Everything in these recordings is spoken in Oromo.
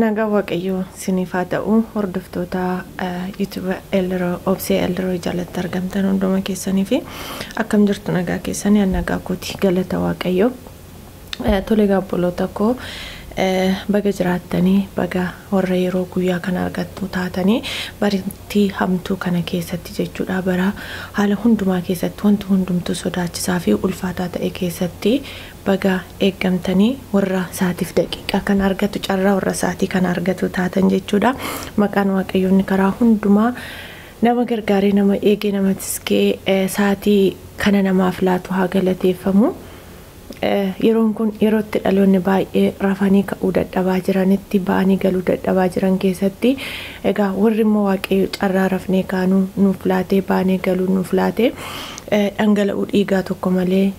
Nagaa Waaqayyoo isiniif haa ta'u. Hordoftoota YouTube Elroo Obsee Elroo jalatti argamtan hunduma keessanii fi akkam jirtu? Nagaa keessanii? An nagaa kooti, galata Waaqayyoo. Tole obboloota koo, baga jiraattanii, baga warra yeroo guyyaa kana argattu taatanii, barintii hamtuu kana keessatti jechuudha, bara haala hundumaa keessatti wanti hundumtuu sodaachisaa fi ulfaataa ta'e keessatti baga eeggamtanii warra saatiif daqiiqaa kan argatu, carraa warra saatii kan argatu taatan jechuudha. Maqaan Waaqayyoonni karaa hundumaa nama gargaaree, nama eegee, nama tiskee saatii kana namaaf laatu haa galateeffamu. Yeroon kun yerootti dhaloonni baay'ee rafanii ka'uu dadhabaa jiranitti, ba'anii galuu dadhabaa jiran keessatti, egaa warri immoo Waaqayyo carraa rafnee kaanuu nuuf laatee, baanee galuu nuuf laatee, dhangala'uu dhiigaa tokko malee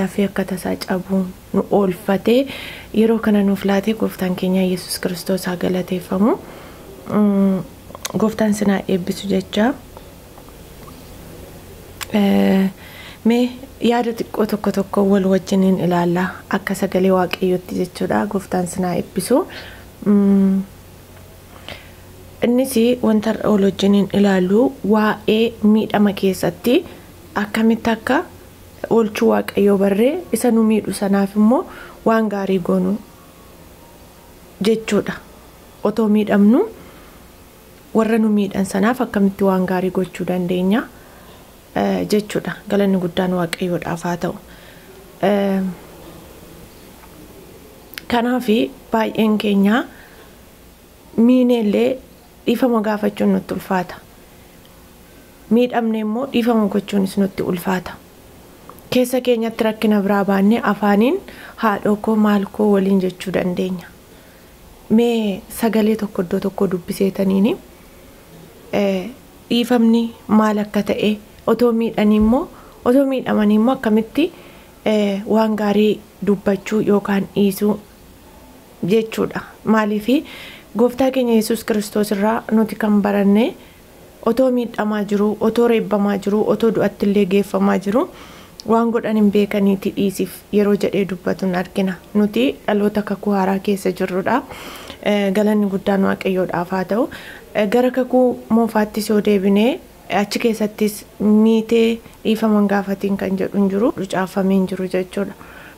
lafee akka tasaa cabuu nu oolfatee yeroo kana nuuf laatee, gooftaan keenya Yesuus Kiristoos haa galateeffamu. Gooftaan sinaa eebbisu jecha. Mee yaada xiqqoo tokko tokko wal wajjiniin ilaalla akka sagalee Waaqayyootti jechuudha. Gooftaan sinaa eebbisu. Innis wanta wal wajjiniin ilaallu waa'ee miidhama keessatti akkamitti akka oolchuu Waaqayyoo barree isa nu miidhu sanaaf immoo waan gaarii goonu jechuudha. Otoo miidhamnu warra nu miidhan sanaaf akkamitti waan gaarii gochuu dandeenya jechuudha. Galanni guddaan Waaqayyoodhaaf haa ta'u. Kanaaf baay'een keenya miineellee dhiifama gaafachuun nutti ulfaata. Miidhamne immoo dhiifama gochuunis nutti ulfaata. Keessa keenyatti rakkina biraa baannee afaaniin haadhoo koo, maal koo waliin jechuu dandeenya. Mee sagalee tokko iddoo tokko dubbiseetaniini dhiifamni maal akka ta'e, otoo miidhanii immoo, otoo miidhamanii immoo akkamitti waan gaarii dubbachuu yookaan dhiisuu jechuudha. Maaliif gooftaa keenya Yesuus Kiristoos irraa nuti kan baranne otoo miidhamaa jiru, otoo reebbamaa jiru, otoo du'atti illee geeffamaa jiru, waan godhan hin beekaniiti dhiisiif yeroo jedhee dubbatuun argina. Nuti dhaloota kakuu haaraa keessa jirrudha. Galanni guddaan Waaqayyoodhaaf haa ta'u. Gara kakuu moofaattis yoo deebinee achi keessattis miitee dhiifaman gaafatiin kan jedhu hin jiru, caafamee hin jiru jechuudha.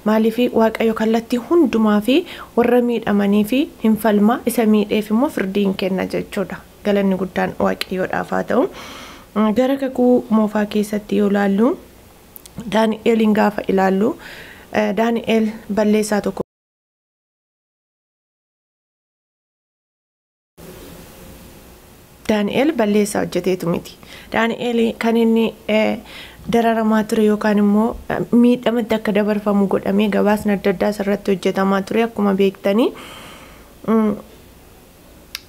Maaliif Waaqayyo kallattii hundumaa fi warra miidhamanii fi hin falma, isa miidheef immoo firdii hin kenna jechuudha. Galanni guddaan Waaqayyoodhaaf haa ta'u. Gara kakuu moofaa keessatti yoo ilaallu, Daani'eliin gaafa ilaallu, Daani'el balleessaa tokko Daani'el balleessaa hojjeteetu miti. Daani'el kan inni dararamaa ture yookaan immoo miidhamatti akka dabarfamu godhamee gabaasni adda addaa irratti hojjetamaa ture akkuma beektanii,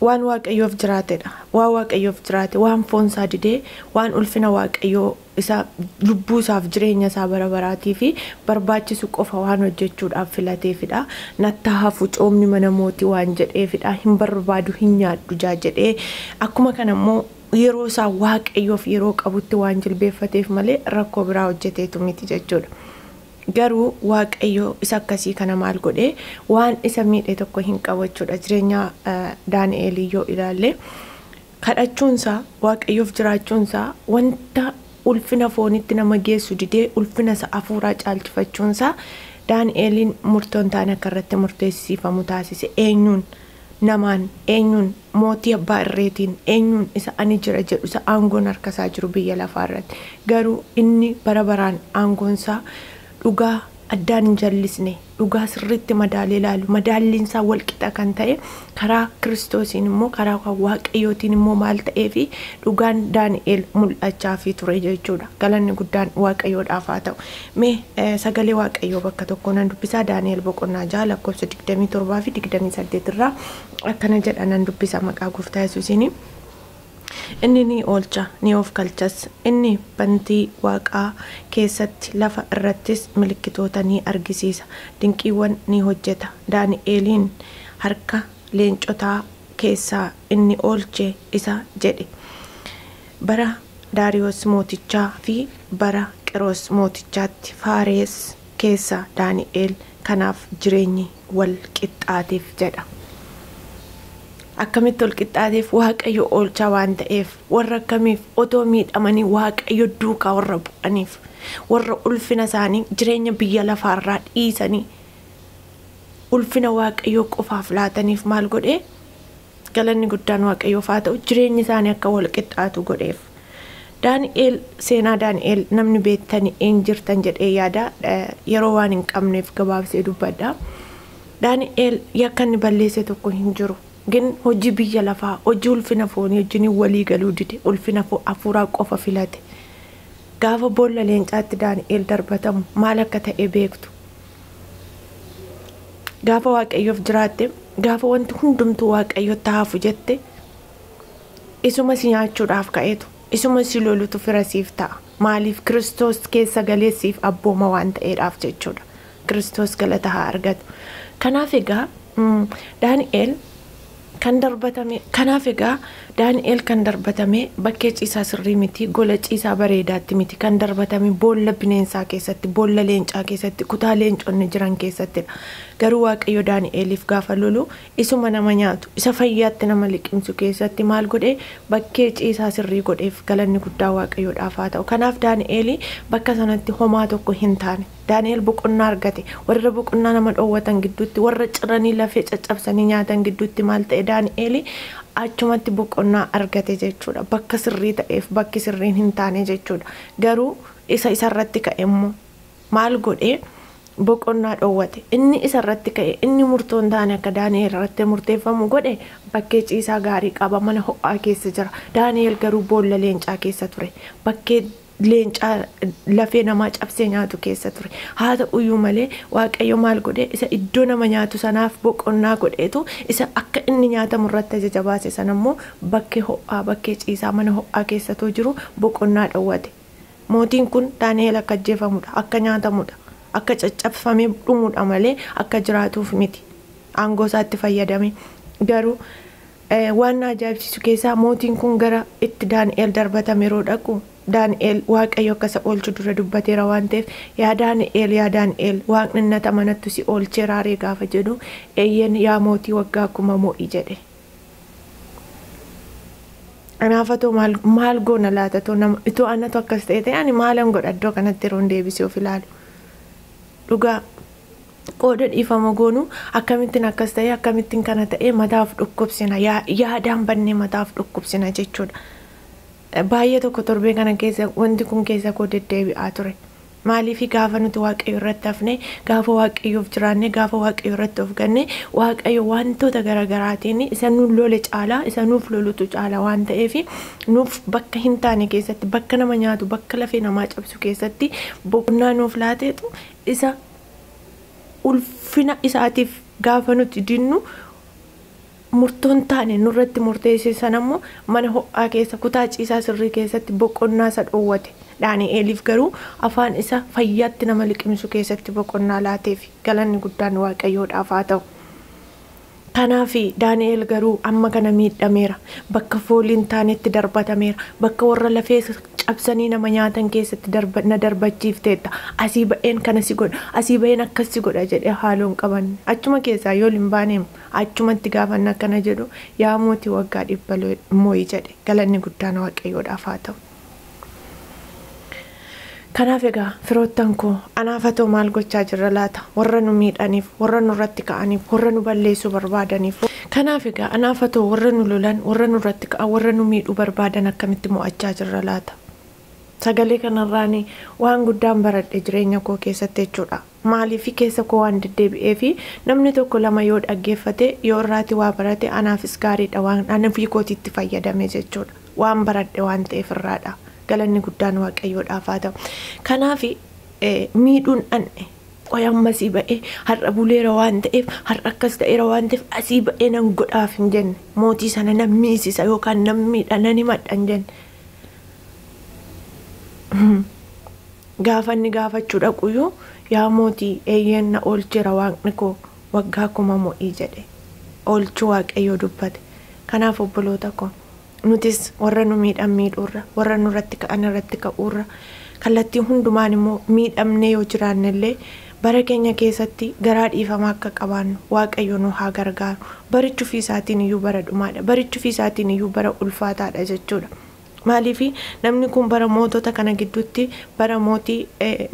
waan Waaqayyoof jiraatedha. Waan Waaqayyoof jiraate, waan foonsaa didee, waan ulfina Waaqayyoo isa lubbuu isaaf jireenya isaa bara baraatii fi barbaachisu qofa waan hojjechuudhaaf filateefidha. Nattaa hafu coomni mana mootii waan jedheefidha. Hin barbaadu, hin nyaadhu jaa jedhee, akkuma kana immoo yeroo isaa Waaqayyoof yeroo qabutti waan jilbeeffateef malee rakkoo biraa hojjeteetu miti jechuudha. Garuu Waaqayyo isa akkasii kana maal godhee? Waan isa miidhe tokko hin qabu jechuudha. Jireenya Daani'elii yoo ilaalle, kadhachuunsaa, Waaqayyoof jiraachuunsaa, wanta ulfina foonitti nama geessu didee ulfina isa hafuuraa caalchifachuunsaa Daani'eliin murtoon taane akka irratti murteessisiifamu taasise. Eenyuun? Namaan. Eenyuun? Mootii abbaa irreetiin. Eenyuun? Isa ani jira jedhu, isa aangoon harkasaa jiru biyya lafaa irratti. Garuu inni bara baraan aangoonsaa dhugaa addaan hin jallisne, dhugaa sirriitti madaalee ilaalu, madaalliinsaa walqixa kan ta'e, karaa Kiristoosiin immoo, karaa Waaqayyootiin immoo maal ta'ee fi dhugaan Daani'el mul'achaafii ture jechuudha. Galanni guddaan Waaqayyoodhaaf haa ta'u. Mee sagalee Waaqayyoo bakka tokko nan dubbisaa. Daani'el boqonnaa 6 lakkoofsa 27 fi 28 irraa akkana jedha, nan dubbisa maqaa gooftaa Yesuusiini. Inni ni oolcha, ni of galchas. Inni bantii waaqaa keessatti, lafa irrattis milikkitoota ni argisiisa. Dinqiiwwan ni hojjeta. Daani'eliin harka leencotaa keessaa inni oolche isa jedhe. Bara Daariyoos mootichaa fi bara Qiroos mootichaatti Faares keessa Daani'el kanaaf jireenyi wal qixxaateef jedha. Akkamitti ol qixxaateef? Waaqayyo oolchaa waan ta'eef, warra akkamiif otoo miidhamanii Waaqayyo duukaa warra bu'aniif, warra ulfina isaanii jireenya biyya lafaarraa dhiisanii ulfina Waaqayyoo qofaaf laataniif maal godhee? Galanni guddaan Waaqayyoof haa ta'u, jireenyi isaanii akka wal qixxaatu godheef. Daani'eel, seenaa Daani'eel namni beektanii een jirtan jedhee yaada, yeroo waan hin qabneef gabaabsee dubbadha. Daani'eel yakka inni balleesse tokko hin jiru. Gin hojii biyya lafaa, hojii ulfina foonii wajjin walii galuu dide, ulfina hafuuraa qofa filate. Gaafa boolla leencaatti Daani'eel darbatamu maal akka ta'e beektu. Gaafa Waaqayyoof jiraatte, gaafa wanti hundumtuu Waaqayyotti hafu jette, isuma si nyaachuudhaaf ka'eetu, isuma si lolutu fira siif ta'a. Maaliif? Kiristoos keessa galee siif abbooma waan ta'eedhaaf jechuudha. Kiristoos galata haa argatu. Kanaaf egaa Daani'eel kan darbatame, kanaaf egaa Daani'eel kan darbatame bakkee ciisaa sirrii miti, gola ciisaa bareedaatti miti, kan darbatame boolla bineensaa keessatti, boolla leencaa keessatti, kutaa leenconni jiran keessattidha. Garuu Waaqayyo Daani'eeliif gaafa lolu, isuma nama nyaatu, isa fayyaatti nama liqimsu keessatti maal godhee? Bakkee ciisaa sirrii godheef. Galanni guddaa Waaqayyoodhaaf haa ta'u. Kanaaf Daani'eeli bakka sanatti homaa tokko hin taane. Daani'eel boqonnaa argate. Warra boqonnaa nama dhoowwatan gidduutti, warra ciranii lafee caccabsanii nyaatan gidduutti maal ta'e? Daani'eeli achumatti boqonnaa argate jechuudha. Bakka sirrii ta'eef bakki sirriin hin taane jechuudha. Garuu isa isarratti ka'e immoo maal godhee boqonnaa dhoowwate? Inni isarratti ka'e, inni murtoo hin taane akka Daani'eel irratti murteeffamu godhe, bakkee ciisaa gaarii qaba, mana ho'aa keessa jira. Daani'eel garuu boolla leencaa keessa ture. Bakkee leencaa lafee namaa cabsee nyaatu keessa ture. Haa ta'uyyuu malee Waaqayyo maal godhee? Isa iddoo nama nyaatu sanaaf boqonnaa godheetu, isa akka inni nyaatamu irratti ajaja baase sana immoo bakkee ho'aa, bakkee ciisaa, mana ho'aa keessatoo jiru boqonnaa dhoowwate. Mootiin kun Daani'eel akka ajjeefamudha, akka nyaatamudha, akka caccabfamee dhumudha malee akka jiraatuuf miti. Aangoo isaatti fayyadame. Garuu waan na ajaa'ibsiisu keessaa, mootiin kun gara itti Daani'eel darbatame yeroo dhaqu, Daani'eel Waaqayyo akka isa oolchu dura dubbateera waan ta'eef, "Yaa Daani'eel, yaa Daani'eel, Waaqni inni ati amanattu si oolcheera ree?" gaafa jedhu, "Eeyyen, yaa mootii, waggaa 1000 mo'i" jedhe. Kanaaf maal maal goona laata? Too nama itoo anatu akkas ta'e ta'e, ani maalan godha iddoo kanatti yeroon deebisee of ilaalu? Dhugaa, qooda dhiifama goonu, akkamittiin akkas ta'e, akkamittiin kana ta'e, mataaf dhukkubsina, yaadaan bannee mataaf dhukkubsina jechuudha. Baay'ee tokko torbee kana keessa wanti kun keessa koo deddeebi'aa ture. Maaliif? Gaafa nuti Waaqayyo irratti hafne, gaafa Waaqayyoof jiraanne, gaafa Waaqayyo irratti of ganne, Waaqayyo wantoota garaagaraatiin isa nuun lole caalaa isa nuuf lolutu caala waan ta'eef, nuuf bakka hin taane keessatti, bakka nama nyaatu, bakka lafee namaa cabsu keessatti boqonnaa nuuf laateetu, isa ulfina isaatiif gaafa nuti dinnu, murtoon taane nurratti murteesse sanammoo mana ho'aa keessa, kutaa ciisaa sirrii keessatti boqonnaa isa dhoowwate. Daani'eeliif garuu afaan isa fayyaatti nama liqimsu keessatti boqonnaa laateef. Galanni guddaan Waaqayyoodhaaf haa ta'u. Kanaaf Daani'eel garuu amma kana miidhameera. Bakka fooliin taanetti darbatameera. Bakka warra lafee cabsanii nama nyaatan keessatti na darbachiifteetta. Asii ba'een kana si godha. Asii ba'een akkas si godha jedhee haaloon qaban. Achuma keessaa yoo hin baaneem, achumatti gaafanna akkana jedhu, "Yaa mootii, waggaa 100 moo'i" jedhe. Galanni guddaan Waaqayyoodhaaf haa ta'u. Kanaaf egaa firoottan koo, anaaf atoo maal gochaa jirra laata? Warra nu miidhaniif, warra nurratti ka'aniif, warra nu balleessuu barbaadaniif. Kanaaf egaa anaaf atoo warra nu lolan, warra nurratti ka'an, warra nu miidhuu barbaadan akkamitti mo'achaa jirra laata? Sagalee kanarraan waan guddaan baradhe jireenya koo keessatti jechuudha. Maaliif? Keessa koo waan deddeebi'ee fi namni tokko lama yoo dhaggeeffate, yoo irraati waa barate, anaafis gaariidha, waan ana ofii kootiitti fayyadame jechuudha. Waan baradhe waan ta'eef irraadha. Galanni guddaan Waaqayyoodhaaf haa ta'u. Kanaaf miidhuun dhanne qoy ammasii ba'ee, har'a buleera waan ta'eef, har'a akkas ta'eera waan ta'eef, asii ba'ee nan godhaaf hin jenne. Mootii sana nan miisisa yookaan nan miidha, nan himadha hin jenne. Gaafa inni gaafachuu dhaquyyuu, "Yaa mootii, eeyyeen, na oolcheera Waaqni koo, waggaa 1000 mo'ii" jedhe. Oolchuu Waaqayyoo dubbate. Kanaaf obboloota koo, nutis warra nu miidhan miidhuurra, warra nurratti ka'an irratti ka'uurra, kallattii hundumaan immoo miidhamnee yoo jiraannellee Bara keenya keessatti garaa dhiifamaa akka qabaannu Waaqayyo nu haa gargaaru. Barichi ofii isaatiin iyyuu bara dhumaadha. Barichi ofii isaatiin iyyuu bara ulfaataadha jechuudha. Maaliif namni kun bara mootota kana gidduutti bara mootii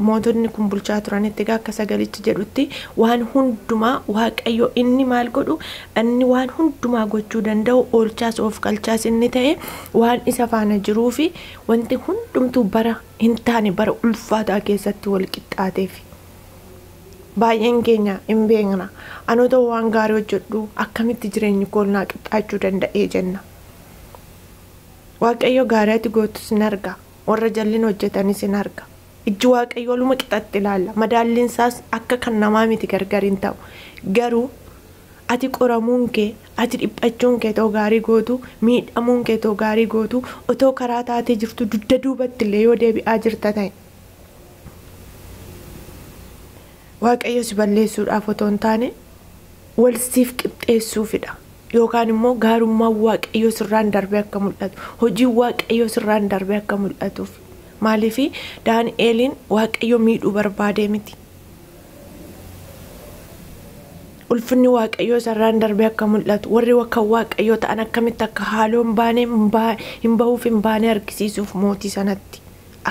mootonni kun bulchaa turanitti egaa akka sagalichi jedhutti waan hundumaa Waaqayyo inni maal godhu, inni waan hundumaa gochuu danda'u, oolchaas of qalchaas inni ta'e waan isa faana jiruu fi wanti hundumtuu bara hin taane bara ulfaataa keessatti wal qixxaateef. Baay'een keenya hin beekna. Anota waan gaarii hojjedhu akkamitti jireenyi koo naa qixxaachuu danda'ee jenna. Waaqayyo gaarii ati gootus hin arga. Warra jal'ina hojjetanis hin arga. Ijji Waaqayyo waluma qixxatti ilaalla. Madaalliin isaas akka kan namaa miti gargar hin ta'u. Garuu ati qoramuun kee, ati dhiphachuun kee otoo gaarii gootu, miidhamuun kee otoo gaarii gootu, otoo karaa taatee jirtu dugda duubatti illee yoo deebi'aa jirta ta'e, Waaqayyo si balleessuudhaaf otoo hin taane wal siif qixxeessuufidha. Yookaan immoo gaarummaan Waaqayyoo sirraan darbee akka mul'atu, hojiin Waaqayyoo sirraan darbee akka mul'atuuf. Maaliif Daani'eliin Waaqayyo miidhuu barbaadee miti. Ulfinni Waaqayyoo sirraan darbee akka mul'atu, warri kan Waaqayyoo ta'an akkamitti akka haaloo hin baane, hin bahuuf hin baane argisiisuuf mootii sanatti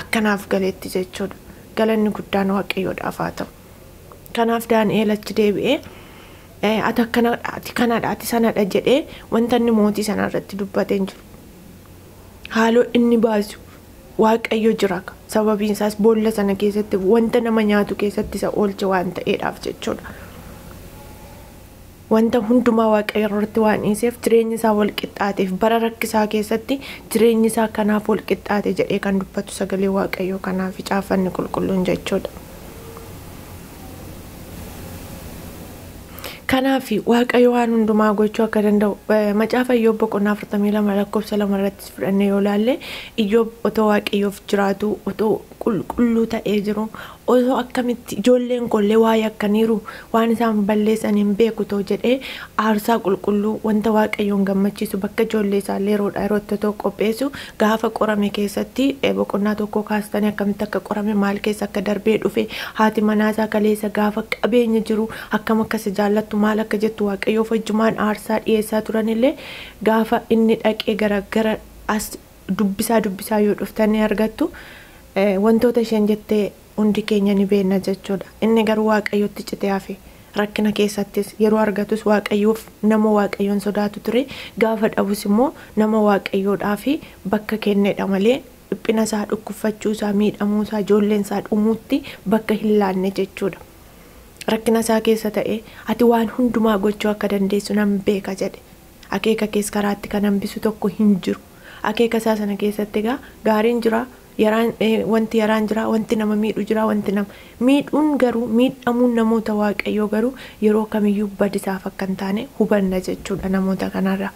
akkanaaf galeetti jechuudha. Galanni guddaan Waaqayyoodhaaf haa ta'u. Kanaaf Daani'el achi deebi'ee ati akkanadha, ati kanadha, ati sanadha jedhee wanta inni mootii sana irratti dubbatee hin jiru. Haaloo inni baasu Waaqayyo jira. Sababiin isaas boolla sana keessatti wanta nama nyaatu keessatti isa oolche waan ta'eedhaaf jechuudha. Wanta hundumaa Waaqayyo irratti waan dhiiseef jireenyi isaa wal qixxaateef, bara rakkisaa keessatti jireenyi isaa kanaaf wal qixxaate jedhee kan dubbatu sagalee Waaqayyoo kanaaf caafanni qulqulluun jechuudha. Kanaaf Waaqayyo waan hundumaa gochuu akka danda'u macaafa Iyyoob boqonnaa 42 lakkoofsa 2 irratti fudhannee yoo ilaalle, Iyyoob otoo Waaqayyoof jiraatu, otoo qulqulluu ta'ee jiru, osoo akkamitti ijoolleen kollee waa yakkaniiru waan isaan balleessan hin beeku too jedhee aarsaa qulqulluu wanta Waaqayyoon gammachiisu bakka ijoollee isaallee yeroodhaa yerootti otoo qopheessu gaafa qorame keessatti boqonnaa tokko kaastanii akkamitti akka qorame, maal keessa akka darbee dhufe, haati manaasaa kaleessa gaafa qabeenya jiru akkam akka isa jaallattu, maal akka jettu Waaqayyoof wajjumaan aarsaa dhiyeessaa turanillee gaafa inni dhaqee gara gara as dubbisaa yoo dhuftanii argattu wantoota isheen jettee hundi keenya ni beekna jechuudha. Inni garuu Waaqayyotti citee hafe. Rakkina keessattis yeroo argatus Waaqayyoof nama Waaqayyoon sodaatu ture. Gaafa dhabus immoo nama Waaqayyoodhaaf bakka kennedha malee dhiphina isaa, dhukkubfachuu isaa, miidhamuu isaa, ijoolleen isaa dhumuutti bakka hin laanne jechuudha. Rakkina isaa keessa ta'e ati waan hundumaa gochuu akka dandeessu nan beeka jedhe. Akeeka kees karaatti kan hambisu tokko hin jiru. Akeeka isaa sana keessatti egaa gaariin jira, wanti yaraan jira, wanti nama miidhu jira, wanti nama miidhuun garuu miidhamuun namoota Waaqayyoo garuu yeroo kamiyyuu badisaaf akka hin taane hubanna jechuudha namoota kanarra.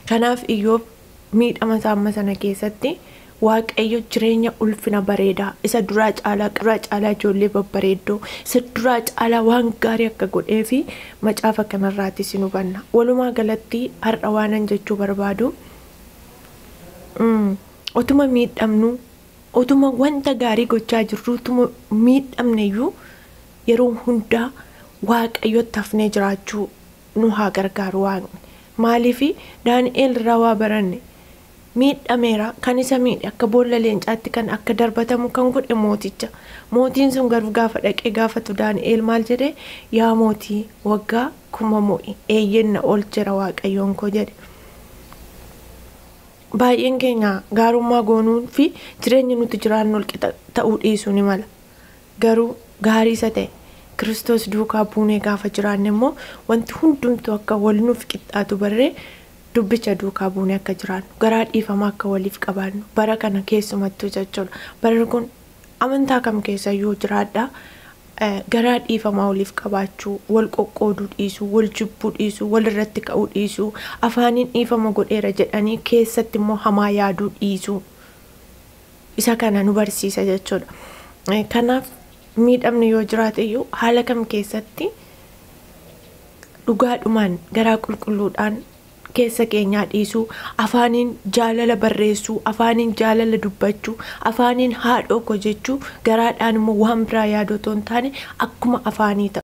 Kanaaf Iyyoob miidhama isaa amma sana keessatti Waaqayyo jireenya ulfina bareedaa isa duraa caalaa ijoollee babbareeddoo isa duraa caalaa waan gaarii akka godhee fi macaafa kanarraatis ni hubanna. Walumaa galatti har'a waanan jechuu barbaadu, otuma miidhamnu, otuma wanta gaarii gochaa jirru, otuma miidhamneyyuu yeroo hundaa Waaqayyotti hafnee jiraachuu nu haa gargaaru Waaqni. Maaliif Daani'el irraa waa baranne? Miidhameera, kan isa miidhe akka boolla leencaatti kan akka darbatamu kan godhe mooticha. Mootiin sun garuu gaafa dhaqee gaafatu Daani'el maal jedhe? Yaa mootii waggaa 1000 mo'i, eeyyeen na oolcheera Waaqayyoon koo jedhe. Baay'een keenya gaarummaa goonuu fi jireenya nuti jiraannu wal qixa ta'uu dhiisuu ni mala. Garuu gaarii isa ta'e Kiristoos duukaa buunee gaafa jiraanne immoo wanti hundumtuu akka wal nuuf qixxaatu barree dubbicha duukaa buunee akka jiraannu, garaa dhiifamaa akka waliif qabaannu bara kana keessumattuu jechuudha. Barri kun amantaa kam keessayyuu jiraadhaa, garaa dhiifamaa waliif qabaachuu, wal qoqqooduu dhiisuu, wal jibbuu dhiisuu, wal irratti ka'uu dhiisuu, afaaniin dhiifama godheera jedhanii keessatti immoo hamaa yaaduu dhiisuu, isa kana nu barsiisa jechuudha. Kanaaf miidhamni yoo jiraate iyyuu haala kam keessatti dhugaadhumaan garaa qulqulluudhaan keessa keenyaa dhiisuu, afaaniin jaalala barreessuu, afaaniin jaalala dubbachuu, afaaniin haadhoo koo jechuu, garaadhaan immoo waan biraa yaaduu otoo hin taane akkuma afaanii ta'u.